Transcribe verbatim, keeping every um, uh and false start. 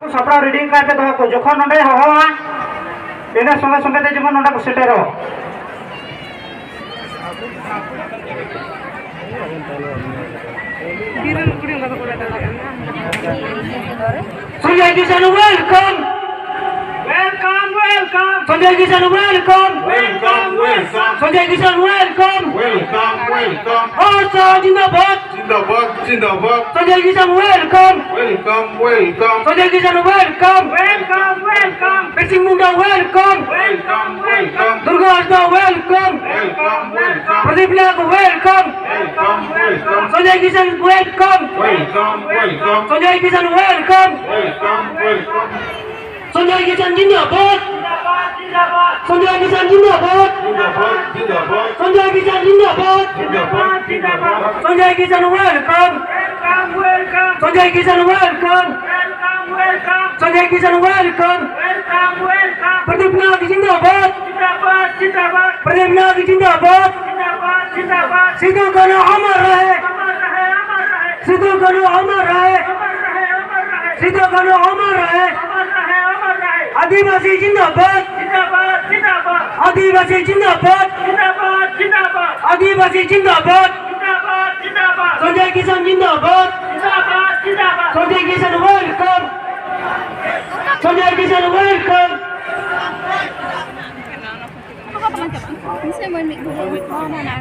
ᱥᱟᱯᱲᱟᱣ ᱨᱮᱰᱤ ᱠᱟᱛᱮ ᱫᱚᱦᱚ ᱠᱚ, ᱡᱚᱠᱷᱚᱱ ᱱᱚᱰᱮ ᱦᱚᱦᱚᱣᱟ, ᱤᱱᱟᱹ ᱥᱚᱸᱜᱮ ᱥᱚᱸᱜᱮ ᱛᱮ ᱡᱮᱢᱚᱱ ᱱᱚᱰᱮ ᱠᱚ ᱥᱮᱴᱮᱨᱚᱜ᱾ ᱥᱚᱧᱡᱚᱭ ᱠᱤᱥᱟᱱ, welcome. Welcome, welcome. ᱥᱚᱧᱡᱚᱭ ᱠᱤᱥᱟᱱ, welcome. Welcome, welcome. ᱥᱚᱧᱡᱚᱭ ᱠᱤᱥᱟᱱ, welcome. Welcome, welcome. ᱟᱥᱟ ᱡᱤᱱᱫᱟᱵᱟᱫ᱾ ᱡᱤᱱᱫᱟᱵᱟᱫ, ᱡᱤᱱᱫᱟᱵᱟᱫ᱾ ᱥᱚᱧᱡᱚᱭ ᱠᱤᱥᱟᱱ, welcome. Welcome, welcome. ᱥᱚᱧᱡᱚᱭ ᱠᱤᱥᱟᱱ, welcome. Welcome, welcome. Birsing Munda, welcome. Welcome, welcome. Durga ᱦᱟᱸᱥᱫᱟ, welcome. Welcome, welcome. ᱯᱨᱚᱫᱤᱯ ᱱᱟᱜ, welcome. Welcome, welcome. ᱥᱚᱧᱡᱚᱭ ᱠᱤᱥᱟᱱ, welcome. Welcome, welcome. ᱥᱚᱧᱡᱚᱭ ᱠᱤᱥᱟᱱ, welcome. Welcome, welcome. ᱥᱚᱧᱡᱚᱭ ᱠᱤᱥᱟᱱ ᱡᱤᱱᱫᱟᱵᱟᱫ᱾ ᱥᱚᱧᱡᱚᱭ ᱠᱤᱥᱟᱱ ᱡᱤᱱᱫᱟᱵᱟᱫ᱾ ᱥᱚᱧᱡᱚᱭ ᱠᱤᱥᱟᱱ ᱡᱤᱱᱫᱟᱵᱟᱫ᱾ ᱥᱚᱧᱡᱚᱭ ᱠᱤᱥᱟᱱ, welcome. ᱥᱚᱧᱡᱚᱭ ᱠᱤᱥᱟᱱ, welcome. Sanjay ᱠᱤᱥᱟᱱ, welcome. Pradip ᱱᱟᱜ ᱡᱤᱱᱫᱟᱵᱟᱫ᱾ ᱯᱨᱚᱫᱤᱯ ᱱᱟᱜ ᱡᱤᱱᱫᱟᱵᱟᱫ᱾ ᱥᱤᱫᱩ ᱠᱟᱹᱱᱦᱩ ᱚᱢᱚᱨ ᱨᱚᱦᱮ᱾ ᱥᱤᱫᱩ ᱠᱟᱹᱱᱦᱩ ᱚᱢᱚᱨ ᱨᱚᱦᱮ᱾ ᱥᱤᱫᱩ ᱠᱟᱹᱱᱦᱩ ᱚᱢᱚᱨ ᱨᱚᱦᱮ᱾ ᱟᱹᱫᱤᱵᱟᱹᱥᱤ ᱡᱤᱱᱫᱟᱵᱟᱫ᱾ ᱟᱹᱫᱤᱵᱟᱹᱥᱤ ᱡᱤᱱᱫᱟᱵᱟᱫ᱾ ᱟᱹᱫᱤᱵᱟᱹᱥᱤ ᱡᱤᱱᱫᱟᱵᱟᱫ᱾ ᱥᱚᱧᱡᱚᱭ ᱠᱤᱥᱟᱱ ᱡᱤᱱᱫᱟᱵᱟᱫ᱾ ᱥᱚᱧᱡᱚᱭ ᱠᱤᱥᱟᱱ, welcome. Sanjay ᱠᱤᱥᱟᱱ, welcome.